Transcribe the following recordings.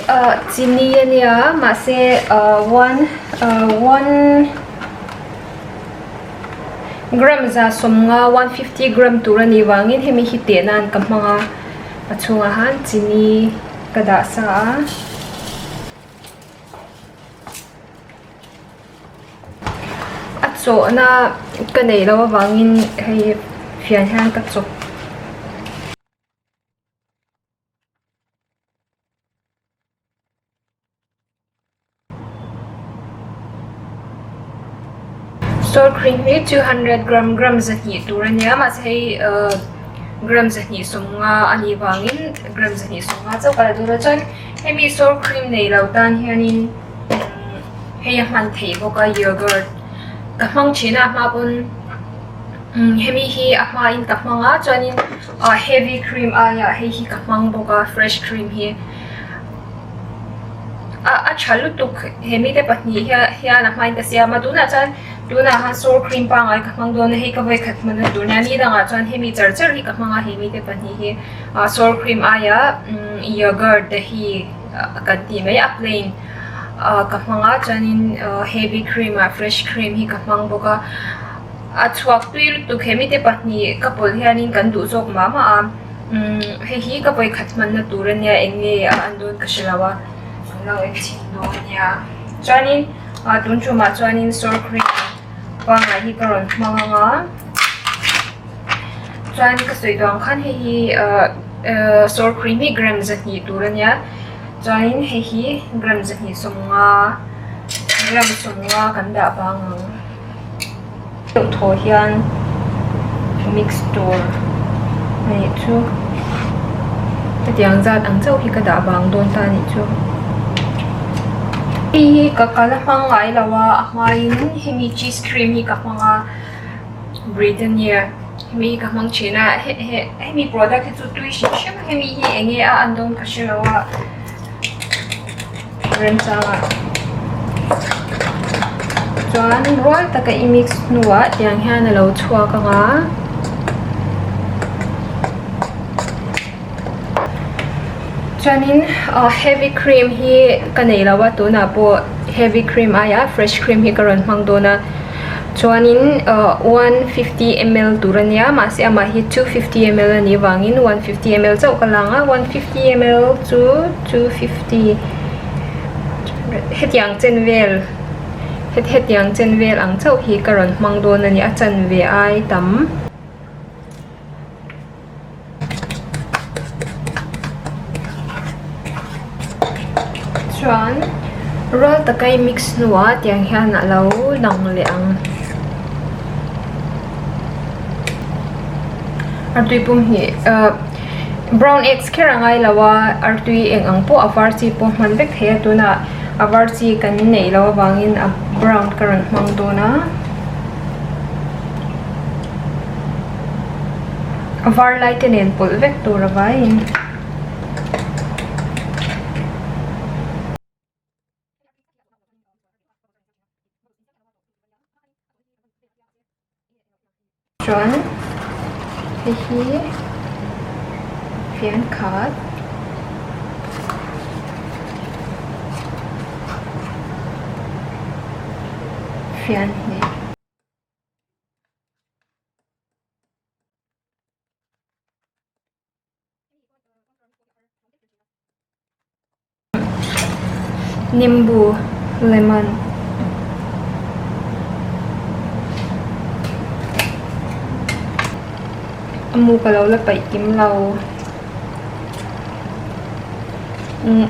ah chini a nia mahse ah one ah one gram 150 150 gram tur a nih vangin hemi hi teh nan ka hmang a a chhungah han chini ka dah sa a. A chawhna ka neih loh avangin hei fian hian ka chawp. Sour cream hi 200 gram gram 200 tur a nia mahse hei ahh gram 250 a nih vangin gram 250 chauh ka la dawn a chuan hemi sour cream nei lo tan hianin hei a hman theih bawk a yogurt ka hmang thin a a hma pawn hemi hi a hmain ka hmang a chuanin ah heavy cream aiah hei hi ka hmang bawk a fresh cream hi a a tha lutuk he mite pahnih hian a hmain ka siam a tunah chuan tunah khan sour cream pangngai ka hmang dawn a hei ka vawikhat hman a tur nia ni dangah chuan hemi char char hi ka hmang a he mite pahnih hi ah sour cream aiah yogurt te hi kan tih mai a plain ah ka hmang a chuanin heavy cream ah fresh cream hi ka hmang bawk a a chhuak tui lutuk he mite pahnih ka pawlh hianin kan duh zawk mah mah a. Umm hei hi ka vawikhat hmanna tur a nia eng nge a an dawn ka hre lo a an lo en chhin dawn a nia chuanin ah tun tumah chuanin sour cream pangngai hi ka rawn hmang ang a chuan ka sawi duh ang khan hei hi ah sour cream hi gram 200 tur a nia chuanin hei hi gram 250 gram 50 kan dah bang ang. Deuh thaw hian mix tur a nih chu hetiang zat ang chauh hi ka dah vang dawn ta a nih chu hei hi ka kal a hmang ngai lo a a hmain hemi cheese cream hi ka hmang a Britannia hemi hi ka hmang thin a hemi product hi chu tui hrim hrim a hemi hi eng nge a an dawn ka hre lo a. Remchangah chuan rual taka i mix hnuah tiang hian a lo chhuak ang a. Chuanin ah heavy cream hi ka nei lo a tunah pawh heavy cream aia fresh cream hi ka rawn hmang dawn a. Chuanin ah 150 ml tur a nia mahse amah hi 250 ml a nih vangin 150 ml chauh ka lang a 150 ml chu 250 hetiang chen vel hetiang chen vel ang chauh hi ka rawn hmang dawn a ni a chanve ai tam. Chuan rual taka i mix hnuah tiang hian a lo lang leh ang. Artui pum hi ahh brown eggs kher a ngai lo a artui eng ang pawh a var chi pawh hman vek thei a tunah a var chi kan neih loh avangin a brown ka rawn hmang dawn a. A var lai te nen pawlh vek tur a vaiin. Chuan hei hi fian khat. Fian hnih. Nimbu lemon a mu ka lo la paih kim lo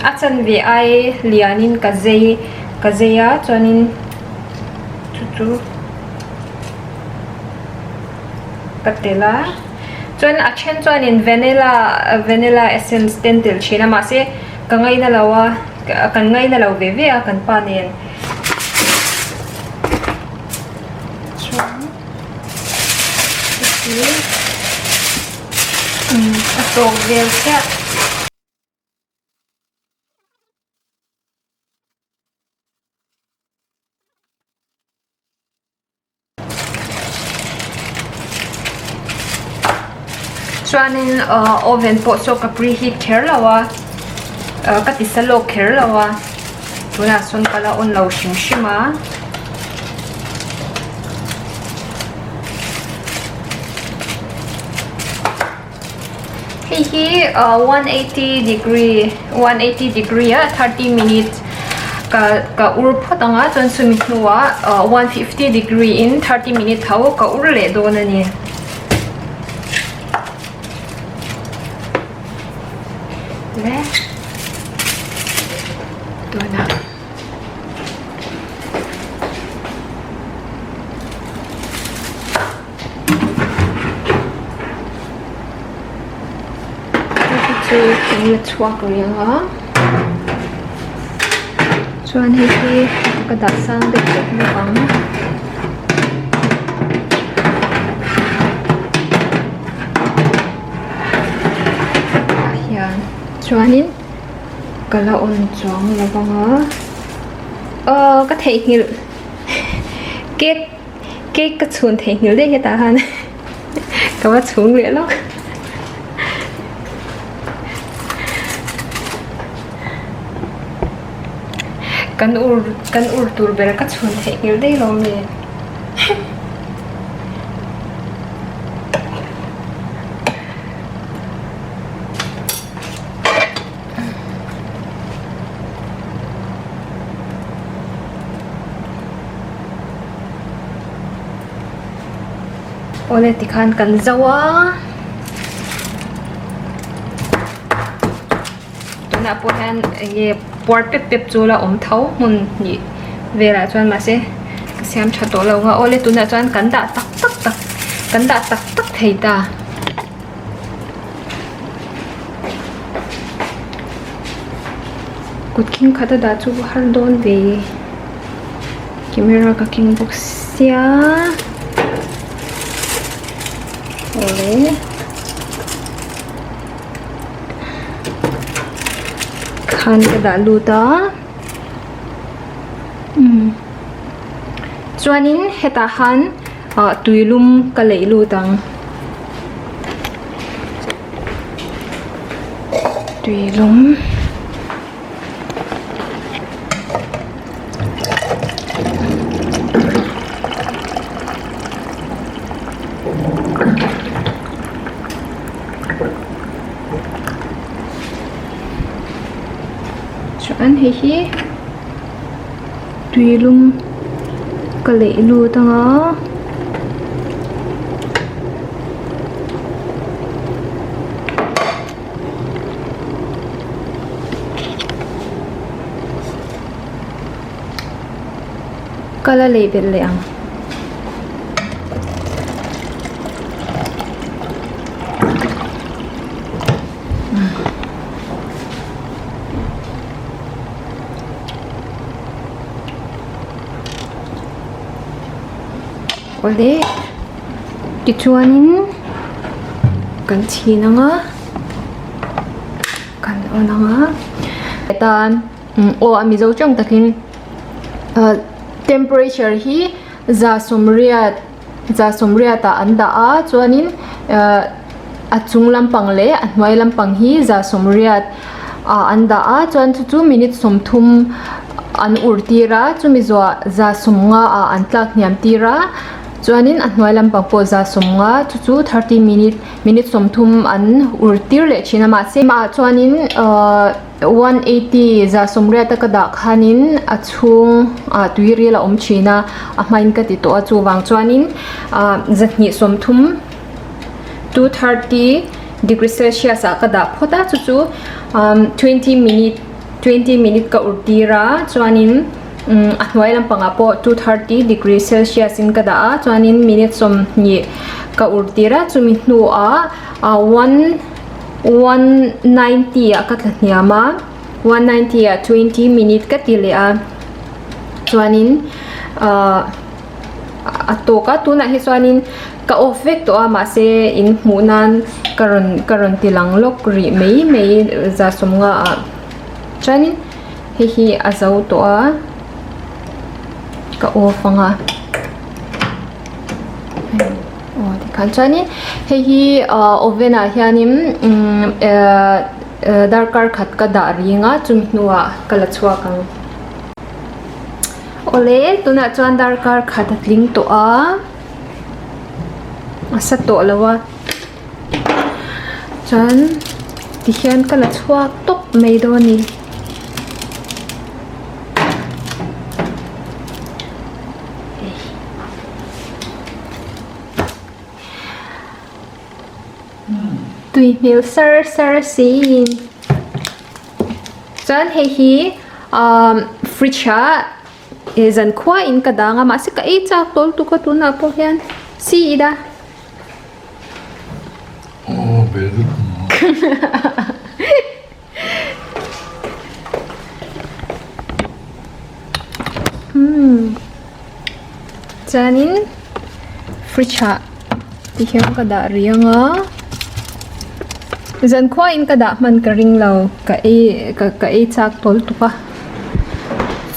a chanve ai lianin ka zei ka zei a chuanin chu chu. Ka tel a chuan a then chuanin vanilla vanilla essence te an tel thin a mahse ka ngaina lo a kan ngaina lo ve ve a kan pa nen chuan heti a tawk vel chiah. Chuanin ahh oven pawh saw ka preheat kher lo a ka ti sa lawk kher lo a tunah sawn ka la on lo hrim hrim a. Hei hi 180 degree 180 degree ah 30 minutes ka ka ur phawt ang a chuan chumi hnuah 150 degree in 30 minute tho ka ur leh dawn a ni. Le tunah. Hei chu kan la chhuak reng a chuan hei hi ka dah sang deuh hlek bawk ang. Tah hian chuanin ka la on chuang lo vang a aw ka theihnghilh cake. Cake ka chhun theihnghilh daih hetah khan ka va chhung leh lawk. Kan ur kan ur tur ber ka chhun theihnghilh daih lo mi. Awle tikhan kan zo a tunah pawh hian enge puar pep pep chu la awm tho hmun hnih velah chuan mahse ka siam tha tawh lo ang a awle tunah chuan kan dah tak tak tak kan dah tak tak thei ta. Kut khing khat a dah chu har dawn ve camera ka keng bawk sia awle khan ka dah lut a umm chuanin hetah khan ah tuilum ka leih lut ang. Tuilum chuan hei hi tuilum ka leih lut ang a. Ka la lei belh leh ang. Awle tichuanin kan chhin ang a kan on ang a tan aw a mizo tawng takin ah temperature hi za sawmriat za sawmriat ah an dah a chuanin ah a chung lampang leh a hnuai lampang hi za sawmriat ah an dah a chuan chu chu minute 30 an ur tir a chumi zawhah za sawmnga ah an tlak hniam tir a chuanin a hnuai lampang pawh za sawmnga chu chu thirty minute minute 30 an ur tir leh thin a mahse ah chuanin ahh 180 za sawmriat a ka dah khanin a chhung ah tui ril a awm thin a a hmain ka ti tawh a chuvang chuanin ah zahnih 30 230 degree celsius ah ka dah phawt a chu chu umm 20 minute 20 minute ka ur tir a chuanin umm a hnuai lampangah pawh 230 degree celsius in ka dah a chuanin minute 20 ka ur tir a chumi hnuah ah one 190 ah ka tla hniam a 190 ah 20 minute ka ti leh a chuanin ahh. a tawk a tunah hi chuanin ka off vek tawh a mahse in hmuh nan ka rawn ka rawn ti lang lawk rih mai mai za sawmnga ah chuanin hei hi a zo tawh a ka off ang a aw tikhan chuanin hei hi ah oven ah hianin umm ehh. Darkar khat ka dah ring a chumi hnuah ka la chhuak ang. Awle tunah chuan darkar khat a tling tawh a a sa tawh lo a chuan tihian ka la chhuak tawp mai dawn a ni. Tui hmel sar sar a si chuan hei hi ahh fridge ah eh zan khua in ka dang a mahse ka ei chak tawl tuk a tunah pawh hian si ila. Umm chuanin fridge ah ti hian ka dah rih ang a zankhua in ka dah hman ka ring lo ka ei ka ei chak tawl tuk a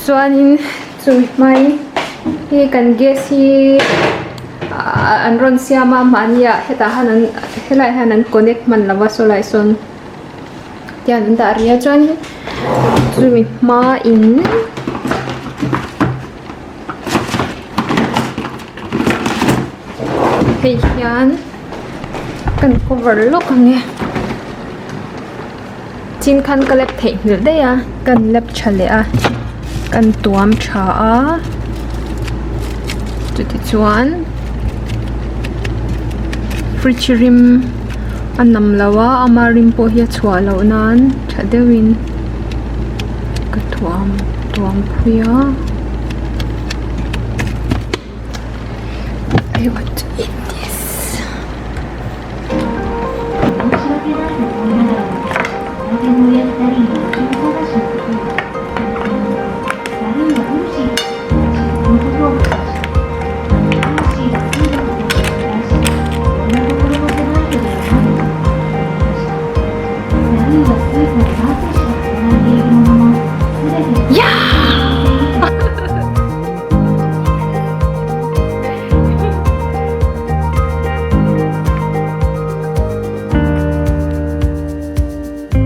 chuanin chumi hmai hi kan gas hi ah an rawn siam a mahni ah hetah hian an helaiah hian an connect hman lo va saw lai sawn. Tian an dah rih a chuan chumi hmain hei hian kan cover lawk ang e chin khan ka lep theih hmelh daih a kan lep tha leh a kan tuam tha a chutichuan. Fridge rim a nam lo a ama rim pawh hi a chhuah loh nan tha deuhin ka thuam tuam phui a I want to eat this.